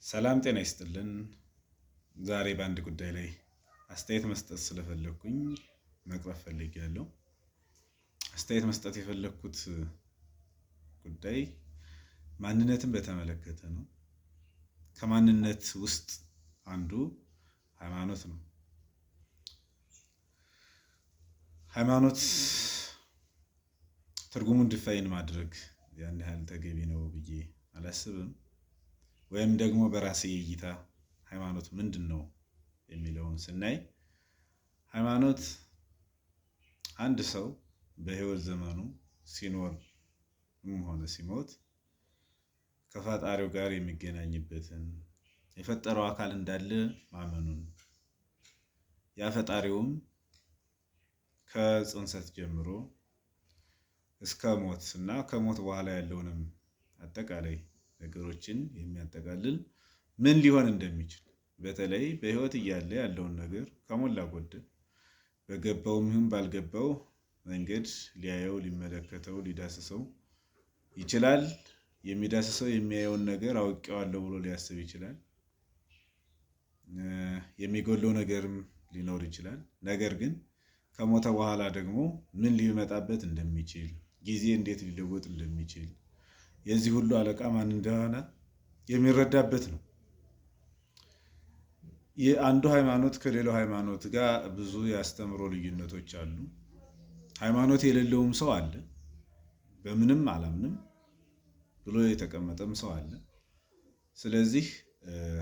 ሰላም ጤና ይስጥልን። ዛሬ በአንድ ጉዳይ ላይ አስተያየት መስጠት ስለፈለግኩኝ መቅረብ ፈልጌያለሁ። አስተያየት መስጠት የፈለግኩት ጉዳይ ማንነትን በተመለከተ ነው። ከማንነት ውስጥ አንዱ ሃይማኖት ነው። ሃይማኖት ትርጉሙን define ማድረግ ያን ያህል ተገቢ ነው ብዬ አላስብም። ወይም ደግሞ በራሴ እይታ ሃይማኖት ምንድን ነው የሚለውን ስናይ፣ ሃይማኖት አንድ ሰው በህይወት ዘመኑ ሲኖርም ሆነ ሲሞት ከፈጣሪው ጋር የሚገናኝበትን፣ የፈጠረው አካል እንዳለ ማመኑን፣ ያ ፈጣሪውም ከጽንሰት ጀምሮ እስከ ሞት እና ከሞት በኋላ ያለውንም አጠቃላይ ነገሮችን የሚያጠቃልል፣ ምን ሊሆን እንደሚችል፣ በተለይ በህይወት እያለ ያለውን ነገር ከሞላ ጎደል በገባውም ይሁን ባልገባው መንገድ ሊያየው፣ ሊመለከተው፣ ሊዳስሰው ይችላል። የሚዳስሰው የሚያየውን ነገር አውቄዋለሁ ብሎ ሊያስብ ይችላል። የሚጎለው ነገርም ሊኖር ይችላል። ነገር ግን ከሞተ በኋላ ደግሞ ምን ሊመጣበት እንደሚችል፣ ጊዜ እንዴት ሊለወጥ እንደሚችል፣ የዚህ ሁሉ አለቃ ማን እንደሆነ የሚረዳበት ነው። የአንዱ ሃይማኖት ከሌላው ሃይማኖት ጋር ብዙ የአስተምሮ ልዩነቶች አሉ። ሃይማኖት የሌለውም ሰው አለ። በምንም አላምንም ብሎ የተቀመጠም ሰው አለ። ስለዚህ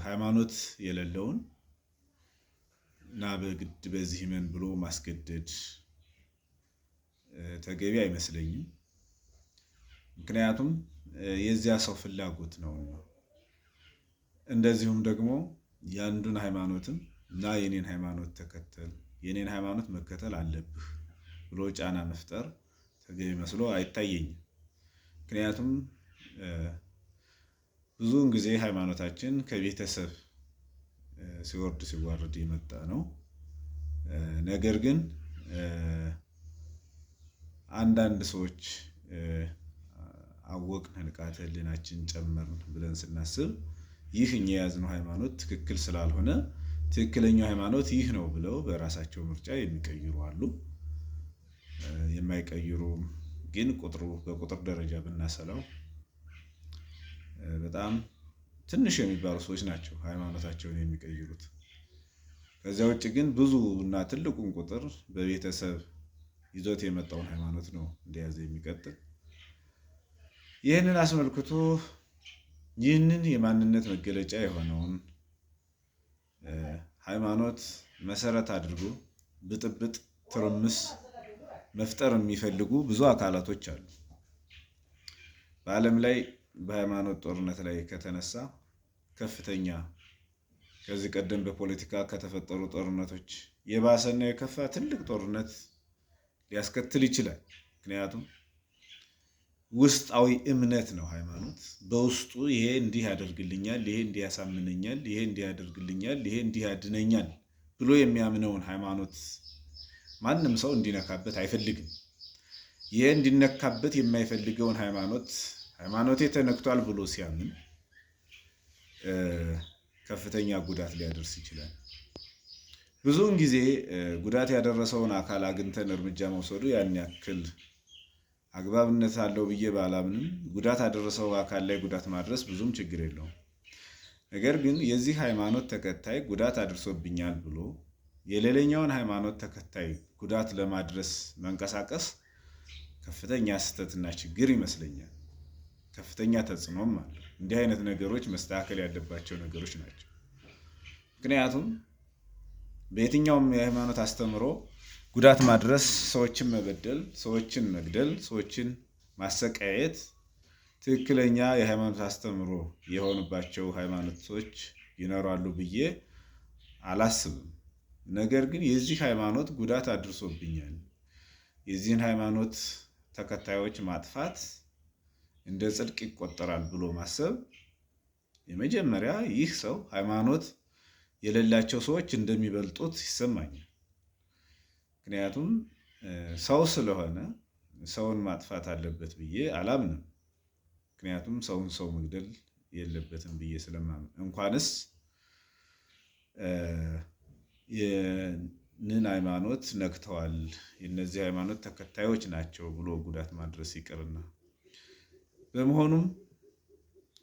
ሃይማኖት የሌለውን እና በግድ በዚህ እመን ብሎ ማስገደድ ተገቢ አይመስለኝም። ምክንያቱም የዚያ ሰው ፍላጎት ነው። እንደዚሁም ደግሞ የአንዱን ሃይማኖትም እና የኔን ሃይማኖት ተከተል፣ የኔን ሃይማኖት መከተል አለብህ ብሎ ጫና መፍጠር ተገቢ መስሎ አይታየኝም። ምክንያቱም ብዙውን ጊዜ ሃይማኖታችን ከቤተሰብ ሲወርድ ሲዋረድ የመጣ ነው። ነገር ግን አንዳንድ ሰዎች አወቅን፣ ንቃተ ህሊናችን ጨመርን ብለን ስናስብ ይህ እኛ የያዝነው ሃይማኖት ትክክል ስላልሆነ ትክክለኛው ሃይማኖት ይህ ነው ብለው በራሳቸው ምርጫ የሚቀይሩ አሉ። የማይቀይሩ ግን ቁጥሩ በቁጥር ደረጃ ብናሰላው በጣም ትንሽ የሚባሉ ሰዎች ናቸው ሃይማኖታቸውን የሚቀይሩት። ከዚያ ውጭ ግን ብዙ እና ትልቁን ቁጥር በቤተሰብ ይዞት የመጣውን ሃይማኖት ነው እንደያዘ የሚቀጥል። ይህንን አስመልክቶ ይህንን የማንነት መገለጫ የሆነውን ሃይማኖት መሰረት አድርጎ ብጥብጥ፣ ትርምስ መፍጠር የሚፈልጉ ብዙ አካላቶች አሉ። በዓለም ላይ በሃይማኖት ጦርነት ላይ ከተነሳ ከፍተኛ፣ ከዚህ ቀደም በፖለቲካ ከተፈጠሩ ጦርነቶች የባሰና የከፋ ትልቅ ጦርነት ሊያስከትል ይችላል። ምክንያቱም ውስጣዊ እምነት ነው ሃይማኖት። በውስጡ ይሄ እንዲህ ያደርግልኛል፣ ይሄ እንዲህ ያሳምነኛል፣ ይሄ እንዲህ ያደርግልኛል፣ ይሄ እንዲህ ያድነኛል ብሎ የሚያምነውን ሃይማኖት ማንም ሰው እንዲነካበት አይፈልግም። ይሄ እንዲነካበት የማይፈልገውን ሃይማኖት ሃይማኖቴ ተነክቷል ብሎ ሲያምን ከፍተኛ ጉዳት ሊያደርስ ይችላል። ብዙውን ጊዜ ጉዳት ያደረሰውን አካል አግኝተን እርምጃ መውሰዱ ያን ያክል አግባብነት አለው ብዬ ባላምንም ጉዳት አደረሰው አካል ላይ ጉዳት ማድረስ ብዙም ችግር የለውም። ነገር ግን የዚህ ሃይማኖት ተከታይ ጉዳት አድርሶብኛል ብሎ የሌላኛውን ሃይማኖት ተከታይ ጉዳት ለማድረስ መንቀሳቀስ ከፍተኛ ስህተትና ችግር ይመስለኛል። ከፍተኛ ተጽዕኖም አለው። እንዲህ አይነት ነገሮች መስተካከል ያለባቸው ነገሮች ናቸው። ምክንያቱም በየትኛውም የሃይማኖት አስተምሮ ጉዳት ማድረስ፣ ሰዎችን መበደል፣ ሰዎችን መግደል፣ ሰዎችን ማሰቃየት ትክክለኛ የሃይማኖት አስተምሮ የሆኑባቸው ሃይማኖቶች ይኖራሉ ብዬ አላስብም። ነገር ግን የዚህ ሃይማኖት ጉዳት አድርሶብኛል፣ የዚህን ሃይማኖት ተከታዮች ማጥፋት እንደ ጽድቅ ይቆጠራል ብሎ ማሰብ የመጀመሪያ ይህ ሰው ሃይማኖት የሌላቸው ሰዎች እንደሚበልጡት ይሰማኛል። ምክንያቱም ሰው ስለሆነ ሰውን ማጥፋት አለበት ብዬ አላምንም። ምክንያቱም ሰውን ሰው መግደል የለበትም ብዬ ስለማምን እንኳንስ ይህንን ሃይማኖት ነክተዋል፣ የነዚህ ሃይማኖት ተከታዮች ናቸው ብሎ ጉዳት ማድረስ ይቅርና፣ በመሆኑም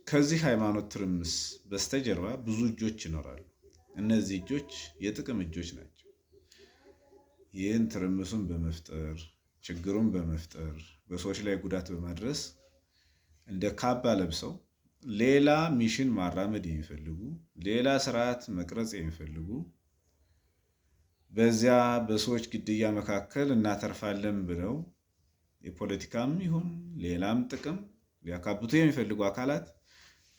ከዚህ ሃይማኖት ትርምስ በስተጀርባ ብዙ እጆች ይኖራሉ። እነዚህ እጆች የጥቅም እጆች ናቸው። ይህን ትርምሱን በመፍጠር፣ ችግሩን በመፍጠር፣ በሰዎች ላይ ጉዳት በማድረስ እንደ ካባ ለብሰው ሌላ mission ማራመድ የሚፈልጉ፣ ሌላ ስርዓት መቅረጽ የሚፈልጉ፣ በዚያ በሰዎች ግድያ መካከል እናተርፋለን ብለው የፖለቲካም ይሁን ሌላም ጥቅም ሊያካብቱ የሚፈልጉ አካላት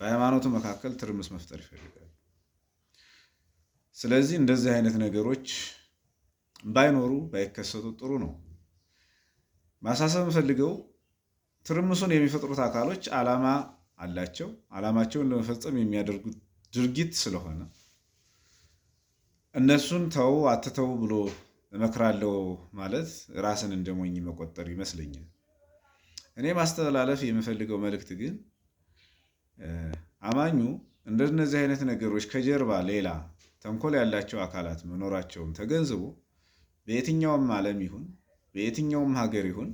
በሃይማኖቱ መካከል ትርምስ መፍጠር ይፈልጋሉ። ስለዚህ እንደዚህ አይነት ነገሮች ባይኖሩ፣ ባይከሰቱ ጥሩ ነው። ማሳሰብ የምፈልገው ትርምሱን የሚፈጥሩት አካሎች ዓላማ አላቸው። ዓላማቸውን ለመፈጸም የሚያደርጉት ድርጊት ስለሆነ እነሱን ተው አትተው ብሎ እመክራለሁ ማለት ራስን እንደሞኝ መቆጠር ይመስለኛል። እኔ ማስተላለፍ የምፈልገው መልእክት ግን አማኙ እንደነዚህ አይነት ነገሮች ከጀርባ ሌላ ተንኮል ያላቸው አካላት መኖራቸውን ተገንዝቦ በየትኛውም ዓለም ይሁን በየትኛውም ሀገር ይሁን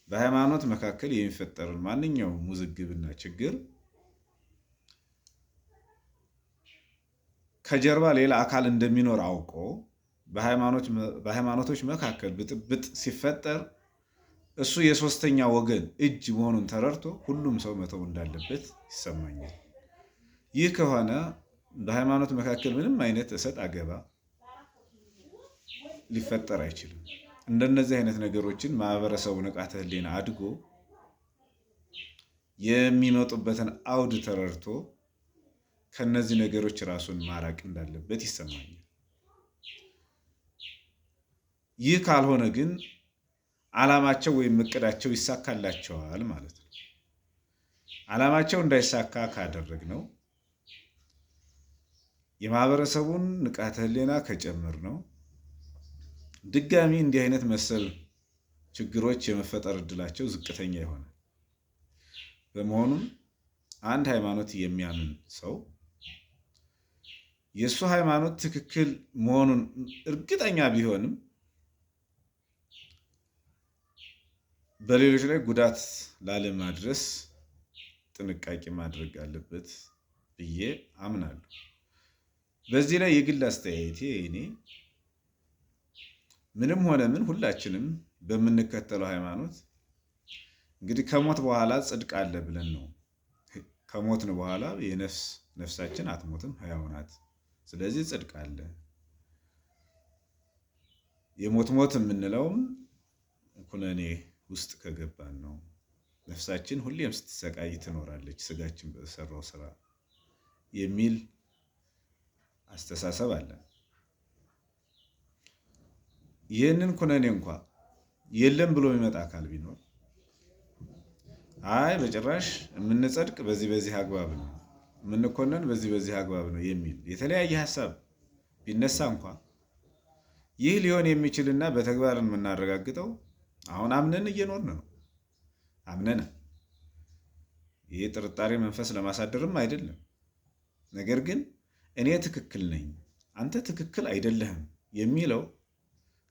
በሃይማኖት መካከል የሚፈጠርን ማንኛውም ውዝግብና ችግር ከጀርባ ሌላ አካል እንደሚኖር አውቆ በሃይማኖቶች መካከል ብጥብጥ ሲፈጠር እሱ የሶስተኛ ወገን እጅ መሆኑን ተረድቶ ሁሉም ሰው መተው እንዳለበት ይሰማኛል። ይህ ከሆነ በሃይማኖት መካከል ምንም አይነት እሰጥ አገባ ሊፈጠር አይችልም። እንደነዚህ አይነት ነገሮችን ማህበረሰቡ ንቃተ ህሊና አድጎ የሚመጡበትን አውድ ተረድቶ ከነዚህ ነገሮች ራሱን ማራቅ እንዳለበት ይሰማኛል። ይህ ካልሆነ ግን ዓላማቸው ወይም እቅዳቸው ይሳካላቸዋል ማለት ነው። ዓላማቸው እንዳይሳካ ካደረግነው፣ የማህበረሰቡን ንቃተ ህሊና ከጨመርነው፣ ድጋሚ እንዲህ አይነት መሰል ችግሮች የመፈጠር እድላቸው ዝቅተኛ ይሆናል። በመሆኑም አንድ ሃይማኖት የሚያምን ሰው የእሱ ሃይማኖት ትክክል መሆኑን እርግጠኛ ቢሆንም በሌሎች ላይ ጉዳት ላለማድረስ ጥንቃቄ ማድረግ አለበት ብዬ አምናለሁ። በዚህ ላይ የግል አስተያየቴ እኔ ምንም ሆነ ምን ሁላችንም በምንከተለው ሃይማኖት እንግዲህ ከሞት በኋላ ጽድቅ አለ ብለን ነው። ከሞትን በኋላ የነፍስ ነፍሳችን አትሞትም፣ ሕያው ናት። ስለዚህ ጽድቅ አለ። የሞት ሞት የምንለውም ኩነኔ ውስጥ ከገባን ነው። ነፍሳችን ሁሌም ስትሰቃይ ትኖራለች፣ ስጋችን በሰራው ስራ የሚል አስተሳሰብ አለን። ይህንን ኩነኔ እንኳ የለም ብሎ የሚመጣ አካል ቢኖር፣ አይ በጭራሽ የምንጸድቅ በዚህ በዚህ አግባብ ነው፣ የምንኮነን በዚህ በዚህ አግባብ ነው የሚል የተለያየ ሀሳብ ቢነሳ እንኳ ይህ ሊሆን የሚችልና በተግባር የምናረጋግጠው አሁን አምነን እየኖርን ነው። አምነን ይህ ጥርጣሬ መንፈስ ለማሳደርም አይደለም። ነገር ግን እኔ ትክክል ነኝ፣ አንተ ትክክል አይደለህም የሚለው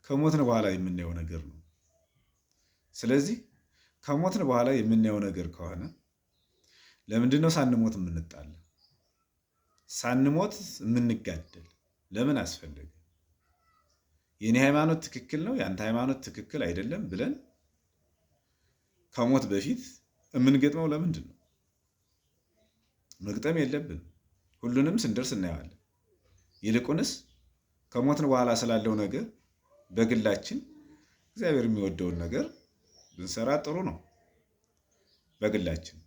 ከሞትን በኋላ የምናየው ነገር ነው። ስለዚህ ከሞትን በኋላ የምናየው ነገር ከሆነ ለምንድን ነው ሳንሞት የምንጣላ? ሳንሞት የምንጋደል ለምን አስፈለገ? የኔ ሃይማኖት ትክክል ነው፣ የአንተ ሃይማኖት ትክክል አይደለም ብለን ከሞት በፊት የምንገጥመው ለምንድን ነው? መግጠም የለብን። ሁሉንም ስንደርስ እናየዋለን። ይልቁንስ ከሞትን በኋላ ስላለው ነገር በግላችን እግዚአብሔር የሚወደውን ነገር ብንሰራ ጥሩ ነው። በግላችን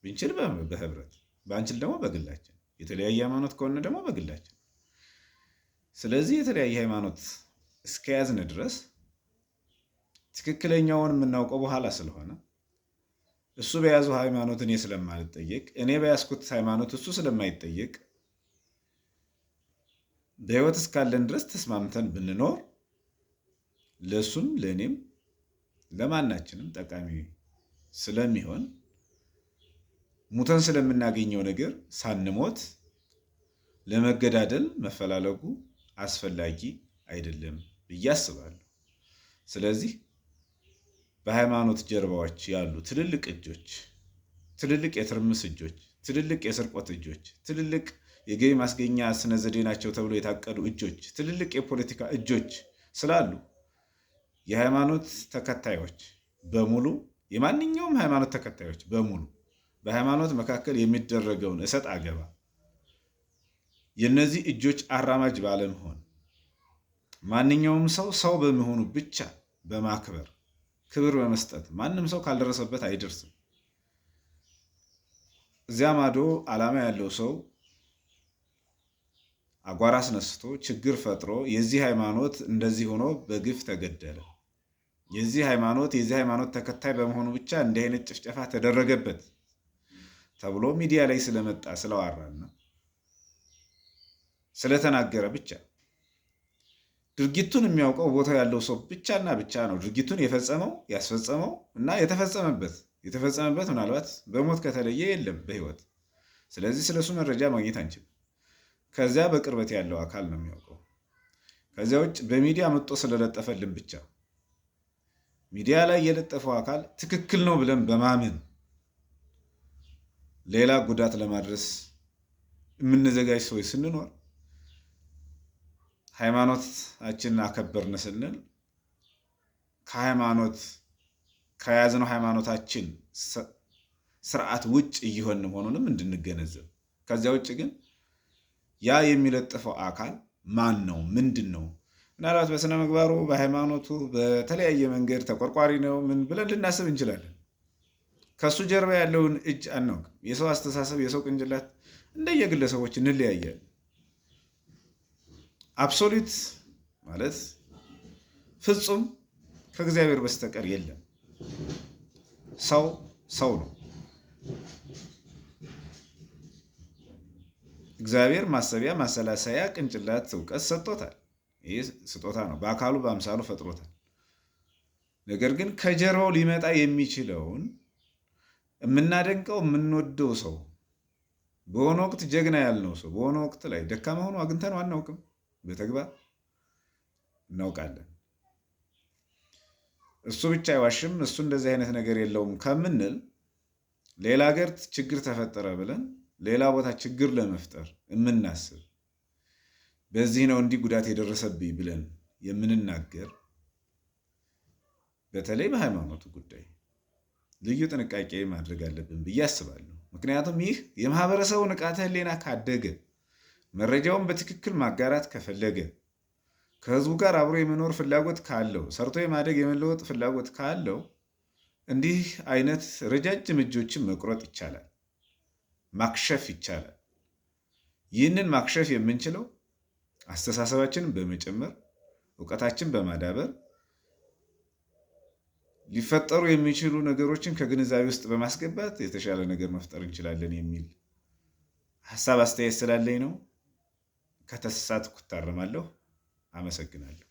ብንችል በህብረት፣ ባንችል ደግሞ በግላችን፣ የተለያየ ሃይማኖት ከሆነ ደግሞ በግላችን። ስለዚህ የተለያየ ሃይማኖት እስከያዝን ድረስ ትክክለኛውን የምናውቀው በኋላ ስለሆነ እሱ በያዘው ሃይማኖት እኔ ስለማልጠየቅ፣ እኔ በያዝኩት ሃይማኖት እሱ ስለማይጠየቅ በህይወት እስካለን ድረስ ተስማምተን ብንኖር ለእሱም ለእኔም ለማናችንም ጠቃሚ ስለሚሆን ሙተን ስለምናገኘው ነገር ሳንሞት ለመገዳደል መፈላለጉ አስፈላጊ አይደለም ብዬ አስባለሁ። ስለዚህ በሃይማኖት ጀርባዎች ያሉ ትልልቅ እጆች፣ ትልልቅ የትርምስ እጆች፣ ትልልቅ የስርቆት እጆች፣ ትልልቅ የገቢ ማስገኛ ስነ ዘዴ ናቸው ተብሎ የታቀዱ እጆች፣ ትልልቅ የፖለቲካ እጆች ስላሉ የሃይማኖት ተከታዮች በሙሉ፣ የማንኛውም ሃይማኖት ተከታዮች በሙሉ በሃይማኖት መካከል የሚደረገውን እሰጥ አገባ የእነዚህ እጆች አራማጅ ባለመሆን፣ ማንኛውም ሰው ሰው በመሆኑ ብቻ በማክበር፣ ክብር በመስጠት፣ ማንም ሰው ካልደረሰበት አይደርስም። እዚያ ማዶ ዓላማ ያለው ሰው አጓራ አስነስቶ ችግር ፈጥሮ የዚህ ሃይማኖት እንደዚህ ሆኖ በግፍ ተገደለ፣ የዚህ ሃይማኖት ተከታይ በመሆኑ ብቻ እንዲህ አይነት ጭፍጨፋ ተደረገበት ተብሎ ሚዲያ ላይ ስለመጣ፣ ስለዋራና ስለተናገረ ብቻ ድርጊቱን የሚያውቀው ቦታው ያለው ሰው ብቻና ብቻ ነው። ድርጊቱን የፈጸመው፣ ያስፈጸመው እና የተፈጸመበት ምናልባት በሞት ከተለየ የለም በህይወት። ስለዚህ ስለሱ መረጃ ማግኘት አንችልም። ከዚያ በቅርበት ያለው አካል ነው የሚያውቀው። ከዚያ ውጭ በሚዲያ መጥቶ ስለለጠፈልን ብቻ ሚዲያ ላይ የለጠፈው አካል ትክክል ነው ብለን በማመን ሌላ ጉዳት ለማድረስ የምንዘጋጅ ሰዎች ስንኖር ሃይማኖታችንን አከበርን ስንል ከሃይማኖት ከያዝነው ሃይማኖታችን ስርዓት ውጭ እየሆን መሆኑንም እንድንገነዘብ፣ ከዚያ ውጭ ግን ያ የሚለጥፈው አካል ማን ነው? ምንድን ነው? ምናልባት በስነ ምግባሩ፣ በሃይማኖቱ፣ በተለያየ መንገድ ተቆርቋሪ ነው ምን ብለን ልናስብ እንችላለን። ከእሱ ጀርባ ያለውን እጅ አናውቅም። የሰው አስተሳሰብ፣ የሰው ቅንጭላት እንደየግለሰቦች እንለያያለን። Absolute ማለት ፍጹም ከእግዚአብሔር በስተቀር የለም። ሰው ሰው ነው። እግዚአብሔር ማሰቢያ፣ ማሰላሰያ፣ ቅንጭላት፣ እውቀት ሰጥቶታል። ይህ ስጦታ ነው። በአካሉ በአምሳሉ ፈጥሮታል። ነገር ግን ከጀርባው ሊመጣ የሚችለውን የምናደንቀው፣ የምንወደው ሰው፣ በሆነ ወቅት ጀግና ያልነው ሰው በሆነ ወቅት ላይ ደካማ ሆኖ አግኝተነው አናውቅም። በተግባር እናውቃለን። እሱ ብቻ አይዋሽም፣ እሱ እንደዚህ አይነት ነገር የለውም ከምንል ሌላ ሀገር ችግር ተፈጠረ ብለን ሌላ ቦታ ችግር ለመፍጠር የምናስብ፣ በዚህ ነው እንዲህ ጉዳት የደረሰብኝ ብለን የምንናገር፣ በተለይ በሃይማኖቱ ጉዳይ ልዩ ጥንቃቄ ማድረግ አለብን ብዬ አስባለሁ። ምክንያቱም ይህ የማህበረሰቡ ንቃተ ህሊና ካደገ፣ መረጃውን በትክክል ማጋራት ከፈለገ፣ ከህዝቡ ጋር አብሮ የመኖር ፍላጎት ካለው፣ ሰርቶ የማደግ የመለወጥ ፍላጎት ካለው እንዲህ አይነት ረጃጅም እጆችን መቁረጥ ይቻላል፣ ማክሸፍ ይቻላል። ይህንን ማክሸፍ የምንችለው አስተሳሰባችንን በመጨመር፣ እውቀታችን በማዳበር፣ ሊፈጠሩ የሚችሉ ነገሮችን ከግንዛቤ ውስጥ በማስገባት የተሻለ ነገር መፍጠር እንችላለን የሚል ሀሳብ አስተያየት ስላለኝ ነው። ከተሳሳትኩ እታረማለሁ። አመሰግናለሁ።